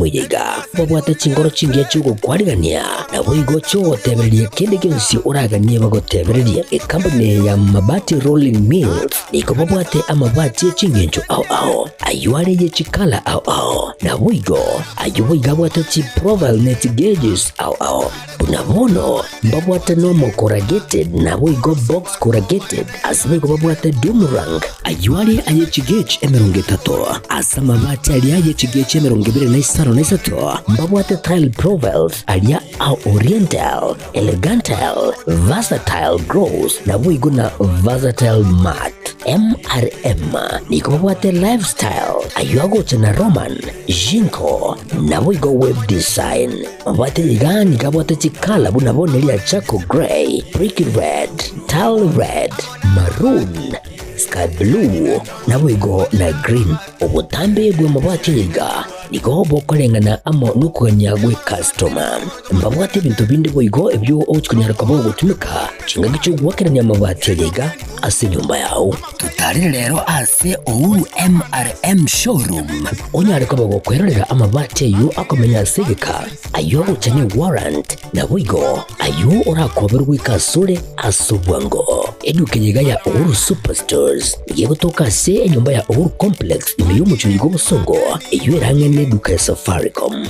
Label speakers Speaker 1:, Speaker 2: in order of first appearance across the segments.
Speaker 1: ensemo eye iga. Babwate chinkoro chingiya chi'ogokwarigania, naboigo chi'ogotebereria kende gionsi oraganie bagotebererie. Ekampuni eye ya Mabati Rolling Mills nigo babwate amabati e chingencho ao ao, ayio are ye chikala ao ao, naboigo ayio boigo abwate chiprofile ne chigeges ao ao. Buna bono mbabwate normal corrugated naboigo box corrugated, ase boigo babwate doom rank, ayio are aye chigauge 30, ase amabati aria aye chigauge 23 mbabwate tile profiles aria a oriental, elegantile, versatile gloss naboigo na versatile matte. MRM nigo babwate lifestyle, ayio agocha na Roman, Jinko, naboigo web design. Mabwate iga nigo abwate chikala buna bono eria charcoal grey, brick red, tile red, maroon, sky blue, naboigo na green. Obotambe bw'amabati aya iga nigo bokoreng'ana amo nokogania gw'ecustoma. Mbabwate ebinto binde boigo ebio ogochia konyara koba ogotumeka chingaki chi'ogoakerania amabati aya iga ase enyomba yao. Totarere rero ase Uhuru MRM Showroom onyare koba gokwerorera amabati ayio akomenya ase egeka, ayio agocha ne warrant, naboigo ayio orakoberwe goika asore ase obwango. Eduka eye iga ya Uhuru Superstores nigo egotoka ase enyomba ya Uhuru Complex ime y'omochie oyo bw'obosongo eyio ere ang'e neduka ya Safaricom.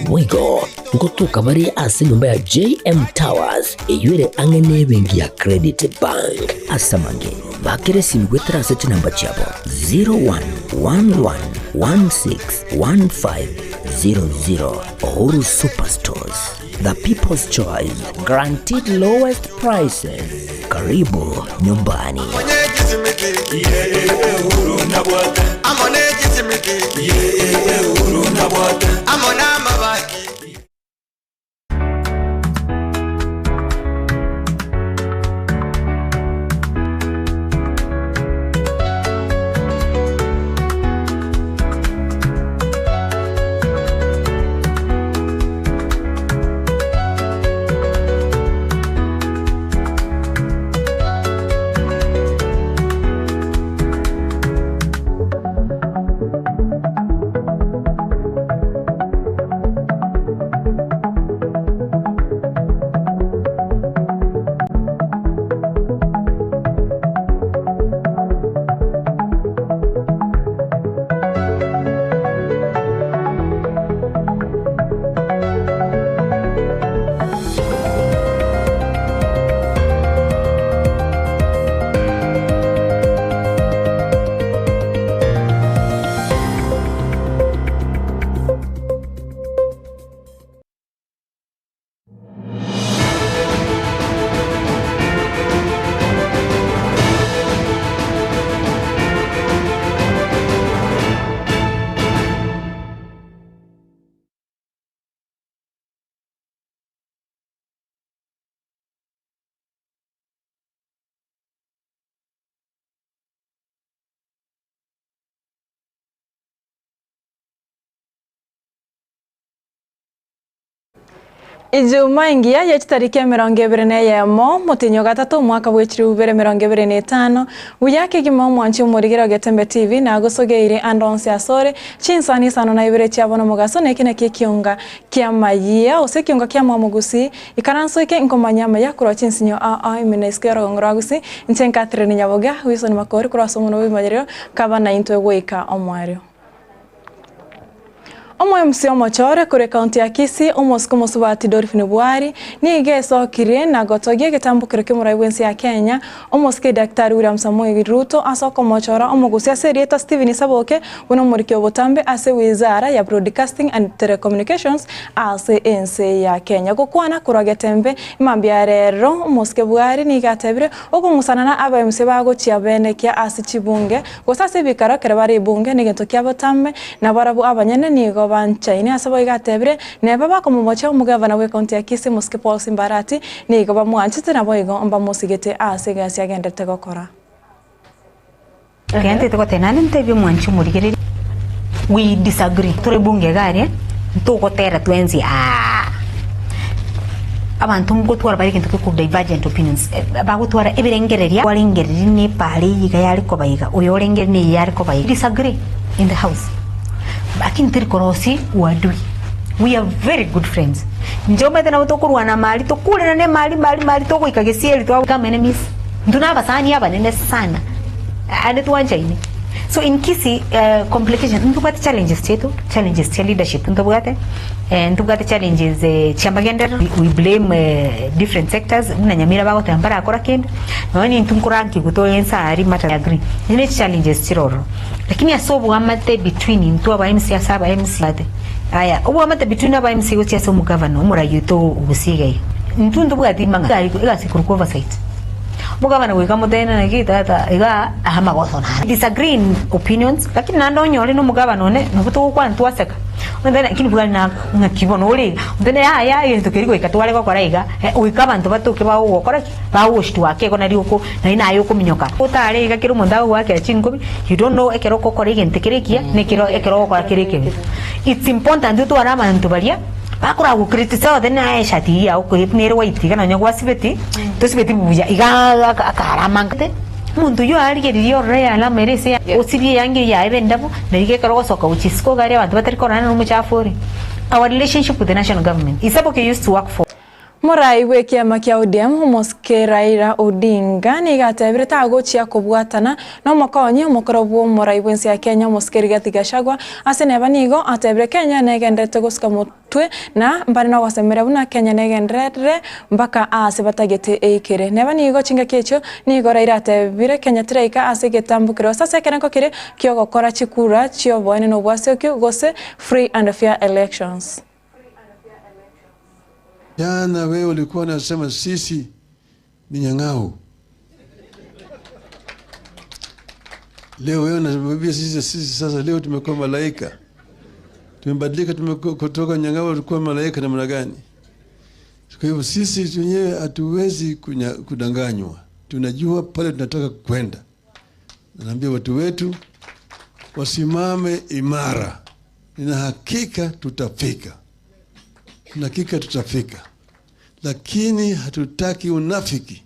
Speaker 1: Boigo ngotoka bare ase enyomba ya JM Towers eyio ere ang'e nebenki ya Credit Bank. Ase amange, bakera esimi goetera ase chinamba chiabo 0111161500. Uhuru Superstores, the people's choice, guaranteed lowest prices. Karibu nyumbani.
Speaker 2: Ijuma engiya ye chitariki 21 omotienyi o gatato omwaka bwe chilifu bibere 25, buya kegima omwanchi omorigera o Getembe TV nagosogeire ande onsi asore chinsani isano na ibere chia bono omogaso na eke nakio ekionga ki'amayia gose ekionga kia mwamogusi ikaranso eke nkomanya amaya korwa chinsinyo ao ao ime na isiko y'orogongo rwa gusii inche Catherine Nyaboga Wilson Makori korwa ase omonwa bw'ebimanyererio kaba naintwe goika omoerio. Omo-MC omochore korwa ekaunti ya Kisii, omosike omosubati Dolphine Bwari, nigo esokirie na gotogia egetambokero ki'omorai bw'ense ya Kenya, omosike Daktari William Samoei Ruto ase okomochora omogusia ase erieta Stephen Saboke buna omoriki obotambe ase wizara ya Broadcasting and Telecommunications ase ense ya Kenya. Gokwana korwa Getembe mambia rero, omosike Bwari nigo atebire okong'usana na aba-MC bagochia benekia ase chibunge Gose ase ebikaro ekero bare ebunge negento kia botambe, na barabwo abanyene nigo banchaine. Ase boigo atebire, Neba bakomomochia omogavana bw'ecounty ya Kisii Mosike Paul Simbarati, nigo bamwanchete naboigo mbamosigete ase egasi agenderete gokora.
Speaker 3: Gentete goteba naende ntebie omwanchi omorigereria we disagree tore bunge iga aria ntogotera twensi aah abanto ngotwara bare egento gekorwa divergent opinions bagotwara ebirengereria kwarengereria na epara eye iga yare koba iga oyo orengereria na eye yare koba iga disagree in the house lakini teri korosia uadui. We are very good friends. Inche omanyete nabo tokorwana amari, tokurerane emari mari mari togoika gesieri twa become enemies. Intwe na abasani abanene sana, aende twanchaine. So in Kisii complication ntobwate challenges chiaito, challenges chia leadership ntobwate, ntobwate challenges chia amagenderero, we blame different sectors buna Nyamira bagoteba mbarakora kende, nonya nintwe nkorankigwa tore inse aria matter agree. Echi ne chichallenges chire ororo. Lakini ase oboamate between intwe aba MC ase aba MC ate, aya oboamate between aba MC gochia ase omogavana omorai oito o Gusii iga iga, intwe ntobwati mang'ana egasi ekorokwa oversight. Omogavana goika amotebie naki tata igaa aya amagoso naro. Disagree in opinions lakini naende onyore na omogavana one nabo togokwana twaseka, onde lakini bwari na ng'aki bono ore iga, onde yaya egento keria goika tware gokora iga, goika abanto batoke bagogokora ki? Bagogochitwaka igo nario oko nario naye okominyoka. Otare iga kera omonto agogoakera chinkobi, you don't know ekero okokora egento kere ekiya na ekero ekero ogokora kere ekebe. It's important otware abanto baria bakora go criticize ote naye eshati eyio yago koyeti nere white iga nonya gwasibeti, tosibeti buya iga akaramangete. Omonto oyio arigereria orore ealama ere ase osibie eyanga eyio yaye ebe endabu, na iga ekero ogosoka gochia isiko iga aria abanto batari kororana nomochafu ore. Our relationship with the national government is Saboke used to work for.
Speaker 2: Morai bw'ekiama kia ODM, Omosike Raila Odinga, nigo atebire tagochia kobwatana nomokonyi omokoro bw'omorai bw'ense ya Kenya Omosike Rigathi Gachagua ase neba nigo atebire Kenya negendererete gosuka motwe na mbare nogosemeria buna Kenya negenderere mpaka aase batagete eikere. Neba nigo chingaki echio nigo Raila atebire Kenya teraika ase egetambokero gose ase ekerengo keria kiogokora chikura chioboene na obwasioki gose free and fair elections.
Speaker 4: Jana wewe ulikuwa unasema sisi ni nyang'au. Leo wewe unatuambia sisi, sisi sasa leo tumekuwa malaika. Tumebadilika, tumekuwa kutoka nyang'au tulikuwa malaika namna gani? Kwa hivyo sisi wenyewe hatuwezi kudanganywa. Tunajua pale tunataka kwenda. Naambia watu wetu wasimame imara. Nina hakika tutafika. Nina hakika tutafika, lakini hatutaki unafiki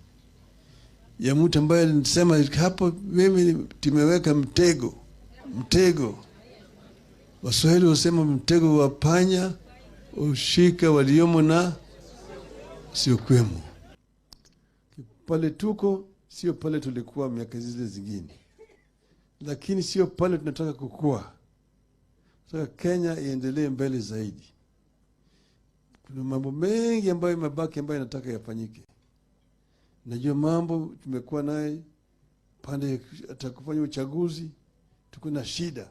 Speaker 4: ya mtu ambaye alisema hapo, mimi tumeweka mtego, mtego. Waswahili husema mtego wa panya ushika waliomo na siokwemo. Pale tuko sio pale tulikuwa miaka zile zingine, lakini sio pale tunataka kukua. Tunataka Kenya iendelee mbele zaidi. Kuna mambo mengi ambayo imebaki ambayo inataka yafanyike. Najua mambo tumekuwa naye pande atakufanya uchaguzi, tuko na shida,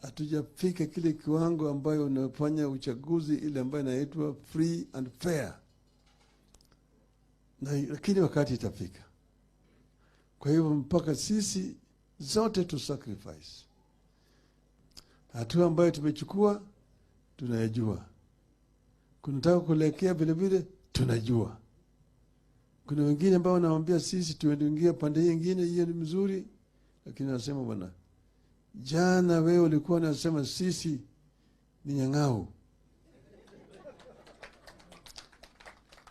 Speaker 4: hatujafika kile kiwango ambayo unafanya uchaguzi ile ambayo inaitwa free and fair, na lakini wakati itafika. Kwa hivyo mpaka sisi zote tu sacrifice. Hatua ambayo tumechukua tunayajua, kunataka kuelekea vile vile tunajua. Kuna wengine ambao wanaambia sisi tuingie pande nyingine, hiyo ni mzuri, lakini nasema bwana, jana wewe ulikuwa unasema sisi ni nyang'au,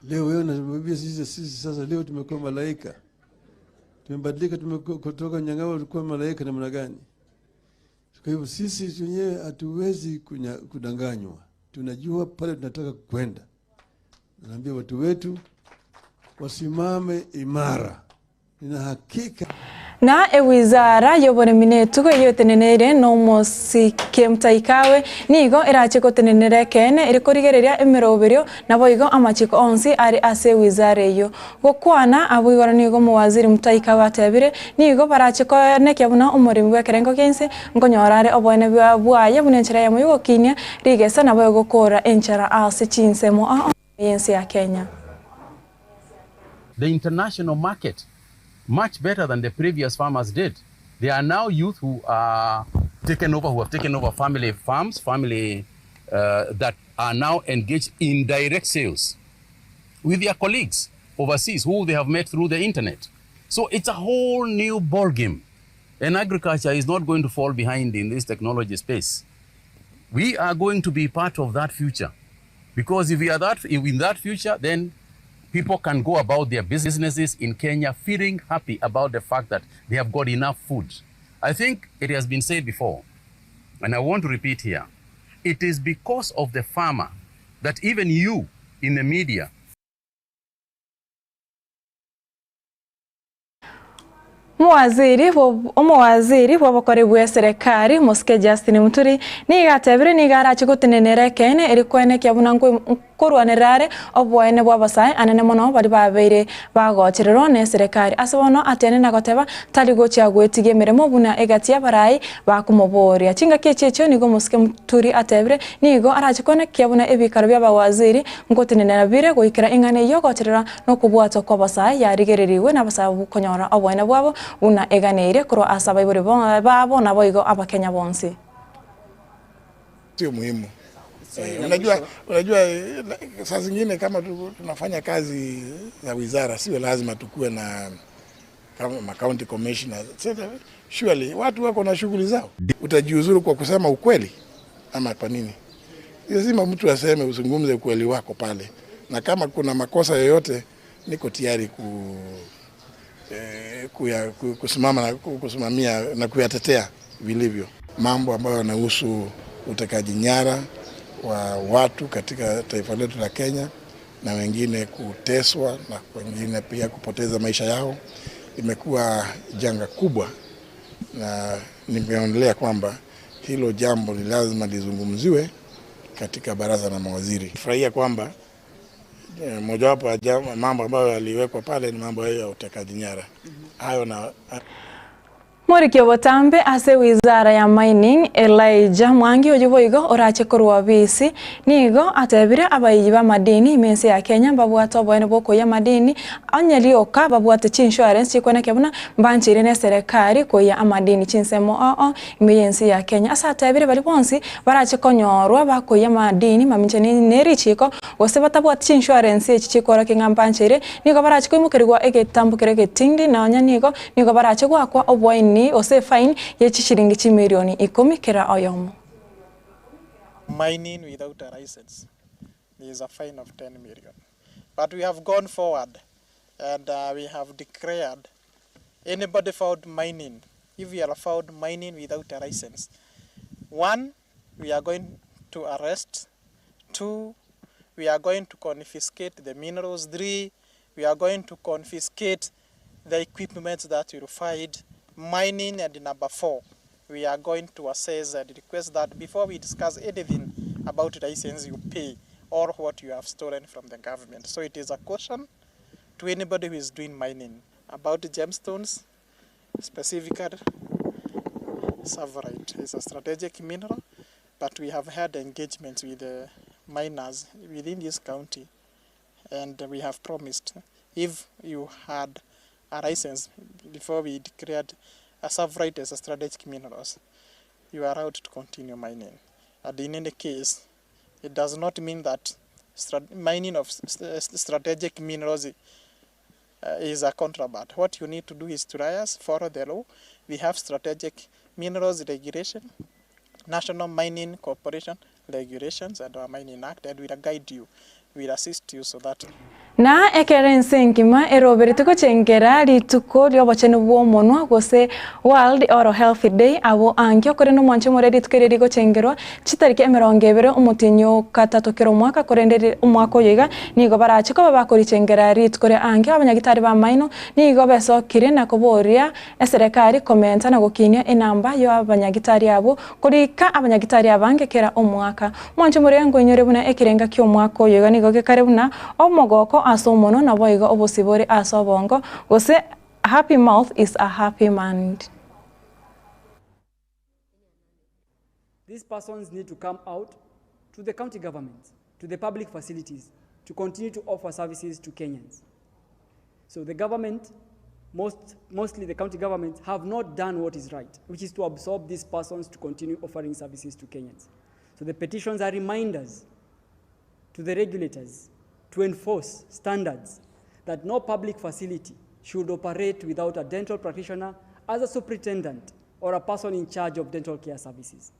Speaker 4: leo wewe unatuambia sisi, sisi sasa leo tumekuwa malaika, tumebadilika, tumekuwa kutoka nyang'au tulikuwa malaika namna gani? Kwa hivyo sisi wenyewe hatuwezi kudanganywa, tunajua pale tunataka kwenda. Naambia watu wetu wasimame imara, nina hakika
Speaker 2: Na ewizara y'oboremi na etugo eyio eteneneire na omosike Mutahi nigo erache gotenenera ekeene ere korigereria emeroberio naboigo amachiko onsi are ase ewizara eyio. Gokwana abwo igoro nigo omowaziri Mutahi Kagwe atebire nigo barache koenekia buna omoremi bwa ekerengo kia inse nkonyora are oboene bwaye buna enchera eyemo yogokinia rigesa naboigo gokora enchera ase chinsemo ao y'ense ya Kenya.
Speaker 5: The international market much better than the previous farmers did. There are now youth who are taken over, who have taken over family farms, family that are now engaged in direct sales with their colleagues overseas who they have met through the internet. So it's a whole new ballgame. And agriculture is not going to fall behind in this technology space. We are going to be part of that future. Because if we are that, if in that future, then people can go about their businesses in Kenya feeling happy about the fact that they have got enough food. I think it has been said before, and I want to repeat here, It is because of the farmer that even you in the media.
Speaker 2: Omowaziri omowaziri bw'obokori bw'eserekari Mosike Justin Muturi nigo atebire nigo arache gotenenera ekeene erio koenekia buna nkorwanerera are oboene bw'abasae anene mono baria babeire bagochererwa n'eserekari. Ase bono atiane na goteba tari gochia gwetigia emeremo buna egati y'abarai bakomoboria. Chingaki echi echio nigo Mosike Muturi atebire nigo arache koenekia buna ebikaro bi'abawaziri nkotenenera bire goikera ing'ana eyio gocherera Nokobwatwa kw'abasae yarigererigwe nabasae abwo konyora oboene bwabo buna eganeirie korwa ase abaibori babo naboigo Abakenya bonsi.
Speaker 6: Sio muhimu. Unajua, unajua saa zingine kama tunafanya kazi za wizara sio lazima tukuwe na kama county commissioner. Surely watu wako na shughuli zao. Utajiuzuru kwa kusema ukweli ama kwa nini? Lazima mtu aseme, uzungumze ukweli wako pale, na kama kuna makosa yoyote niko tayari ku, eh, kuya, kusimama na kusimamia na kuyatetea vilivyo mambo ambayo yanahusu utekaji nyara wa watu katika taifa letu la Kenya na wengine kuteswa na wengine pia kupoteza maisha yao. Imekuwa janga kubwa, na nimeonelea kwamba hilo jambo ni lazima lizungumziwe katika baraza la mawaziri. Furahia kwamba mojawapo ya mambo ambayo yaliwekwa pale ni mambo hayo ya utekaji nyara hayo na
Speaker 2: Morikia botambe ase wizara ya mining Elijah Mwangi oyo boigo orache korwa obisi nigo atebire abayi ba madini ime ya Kenya babwate oboene bwokoiya amadini onye rioka babwate chinsurance chikweneke buna mbanchire na eserekari koiya amadini chinsemo oo ime yensi ya Kenya ase atebire bari bonsi barache konyorwa bakoiya amadini maminche ne richiko gose batabwate chinsurance echi chikorokia ng'a mbanchire nigo barache koimokerigwa egetambo kere egetindi nonya nigo nigo barache goakwa oboini ose fine ye chishilingi chimilioni 10 kera oyomo.
Speaker 7: Mining without a license, there is a fine of 10 million. But we have gone forward and we have declared anybody found mining, if you are found mining without a license, 1, we are going to arrest, 2, we are going to confiscate the minerals, 3, we are going to confiscate the equipment that you find mining, and number 4, we are going to assess and request that before we discuss anything about license, you pay or what you have stolen from the government. So it is a caution to anybody who is doing mining. About gemstones, specifically tsavorite is a strategic mineral, but we have had engagements with the miners within this county, and we have promised if you had a license before we declared a tsavorite as a strategic minerals, you are allowed to continue mining. And in any case, it does not mean that mining of strategic minerals is a contraband. What you need to do is to liaise, follow the law. We have strategic minerals regulation, National Mining Corporation regulations, and our Mining Act, and we'll guide you, we'll assist you so that.
Speaker 2: Na ekere nsenkima erobere tugochengera rituko riobochenu bwa omonwa gose World Oral Health Day abo angi okorende omwancho omore rituko eri rigochengerwa chitariki 20 omotinyo katatu kero omwaka korende omwaka oyo iga nigo barache koba bakorichengera rituko ria angi abanyagitari ba maino nigo besokire na koboria eserekari komenta na gokinia enamba yo abanyagitari abo korika abanyagitari abange kera omwaka omwancho omore ngoinyore buna ekirenga kia omwaka oyo iga nigo gekare buna omogoko ase omono naboigo obosibore ase obongo gose happy mouth is a happy mind.
Speaker 8: These persons need to come out to the county governments, to the public facilities, to continue to offer services to Kenyans. So the government, mostly the county governments, have not done what is right, which is to absorb these persons to continue offering services to Kenyans. So the petitions are reminders to the regulators to enforce standards that no public facility should operate without a dental practitioner as a superintendent or a person in charge of dental care services.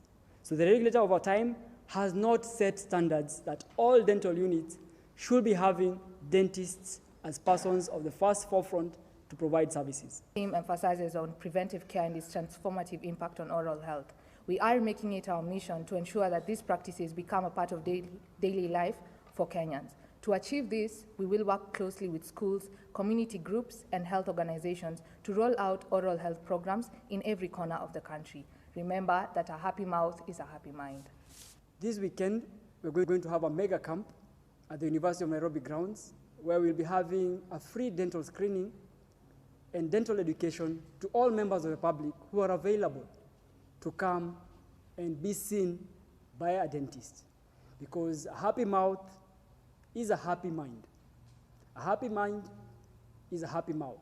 Speaker 8: So the regulator over time has not set standards that all dental units should be having dentists as persons of the first forefront to provide services.
Speaker 9: The team emphasizes on preventive care and its transformative impact on oral health. We are making it our mission to ensure that these practices become a part of daily, daily life for Kenyans. To achieve this, we will work closely with schools, community groups, and health organizations to roll out oral health programs in every corner of the country. Remember that a happy mouth is a happy mind.
Speaker 8: This weekend, we're going to have a mega camp at the University of Nairobi grounds where we'll be having a free dental screening and dental education to all members of the public who are available to come and be seen by a dentist. Because a happy mouth is a happy mind. A happy mind is a happy mouth.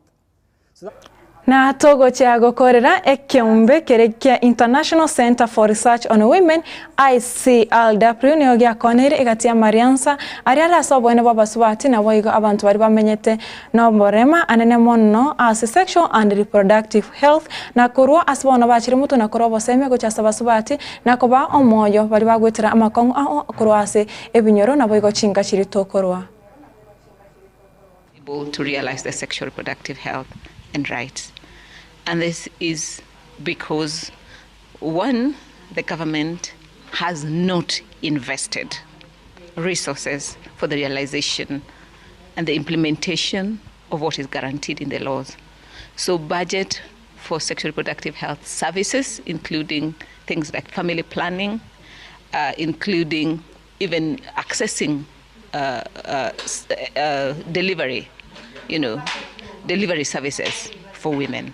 Speaker 8: So that
Speaker 2: Na togochia gokorera ekeombe kere kia International Center for Research on Women ICRW nigo giakoneire egati ya Mariansa aria are ase oboene bwa abasubati nabo igo abanto baria bamenyete noborema anene mono ase sexual and reproductive health na korwa ase bono bachire motwe na korwa obosemia gochia ase abasubati na kobaa omoyo baria bagwetera amakong'u ao korwa ase ebinyoro nabo igo chinka chiria tokorwa.
Speaker 10: able to realize their sexual reproductive health and rights. And this is because, one, the government has not invested resources for the realization and the implementation of what is guaranteed in the laws. So, budget for sexual reproductive health services, including things like family planning, including even accessing delivery, delivery services for women.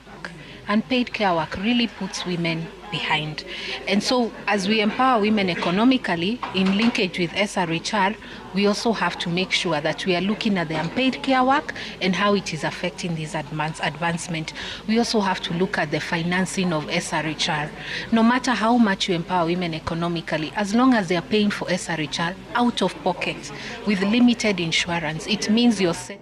Speaker 11: Unpaid care work really puts women behind. And so, as we empower women economically in linkage with SRHR, we also have to make sure that we are looking at the unpaid care work and how it is affecting this advancement. We also have to look at the financing of SRHR. No matter how much you empower women economically, as long as they are paying for SRHR out of pocket with limited insurance, it means you're set.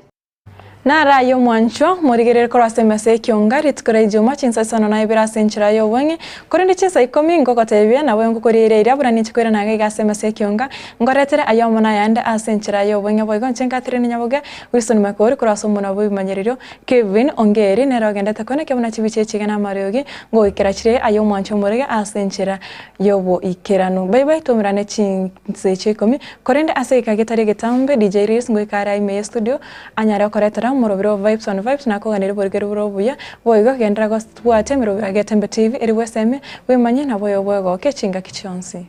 Speaker 2: Naro aye omwanchwa, morigererie korwa ase emesa y'ekionga rituko ria Ijuma chinsa isano na ibere ase enchera y'obong'e, korende chinsa ikomi ngogotebia nabo ngokoriera eira buna ninche koirana iga iga ase emesa y'ekionga, nkoretere aye amo nayande ase enchera y'obong'e boigo inche nkatirire nyaboge Wilson Makori korwa ase omonwa bw'ebimanyererio Kevin Ongeri nere ogendete koenekia buna chibicha echi iga namariogi ngoikera chire aye omwanchwa omorege ase enchera y'oboikeranu. Bye bye twaumerane chinsa echio ikomi korende ase egeka getari egetambe DJ Reels ngoika are ime ye studio Anyare gokoretera omorobiri o Vibes on Vibes na koganeria oborikeri bore obuya, boigo genderera gotwata emerobio ya Getembe TV erio bweseme, bwemanye na boyo bwegoke chingaki chionsi.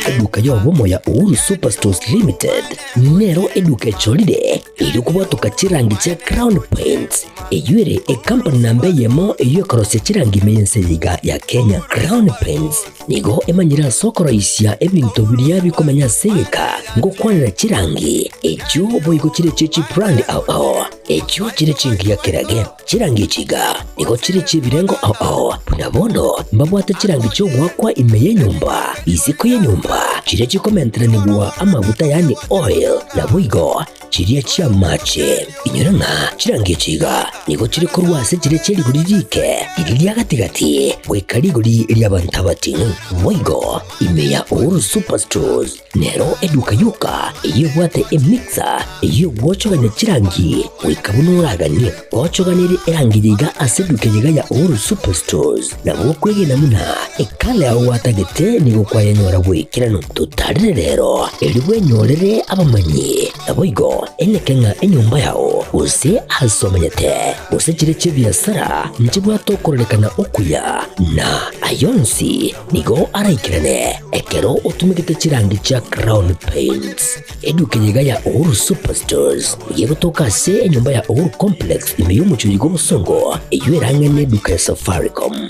Speaker 1: Eduka y'obomo ya Uhuru Superstores Limited nero eduka echorire erio kobwatoka chirangi chia Crown Paints eyio ere ekampani namba eyemo eyio ekorosia chirangi ime y'ense eye iga ya Kenya. Crown Paints nigo emanyire ase okoroisia ebinto biria bikomenya ase egeka ngokwanera chirangi echio boigo chire chie chibrand ao ao echio chire chingiya kerage. Chirangi echi iga nigo chire chi'ebirengo ao ao, buna bono mbabwate chirangi chi'ogoakwa ime y'enyomba, isiko y'enyomba, chiria chikomenteranigwa amaguta yaani oil, naboigo chiria chi'amache. Inyora ng'a chirangi echi iga nigo chire korwa ase chiria chie rigori riike, riria ria gati-gati, goika rigori ri'abanto abating'u. Boigo ime ya Uhuru Superstores Nero eduka yoka eyio ebwate emixer eyio egwochogania chirangi goika buna oraganie. Gochoganerie erangi yaiga ase eduka eyeiga ya Uhuru Superstores nabo okwegena buna ekala yao gwatagete nigo kwayenyora goikeranu. Totarire rero erio bwenyorere abamanyi naboigo eneke ng'a enyomba yao gose ase omenyete gose chire chi'ebiasara nchibwate okororekana okuya na ayonsi Nigo araikerane ekero otumegete chirangi chia Crown Paints. Eduka eye iga ya Uhuru Superstores nigo egotoka ase enyomba ya Uhuru Complex ime y'omochie oyo bw'obosongo eyio ere ang'e n'eduka ya Safaricom.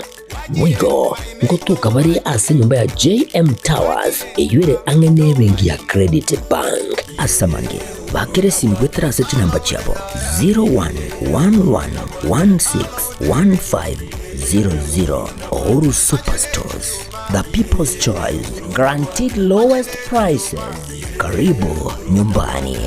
Speaker 1: Boigo ngotoka bare ase enyomba ya JM Towers eyio ere ang'e n'ebenki ya Credit Bank. Ase amange, bakera esimi goetera ase chinamba chiabo 0111161500. Uhuru Superstores, the people's choice, guaranteed lowest prices. Karibu nyumbani.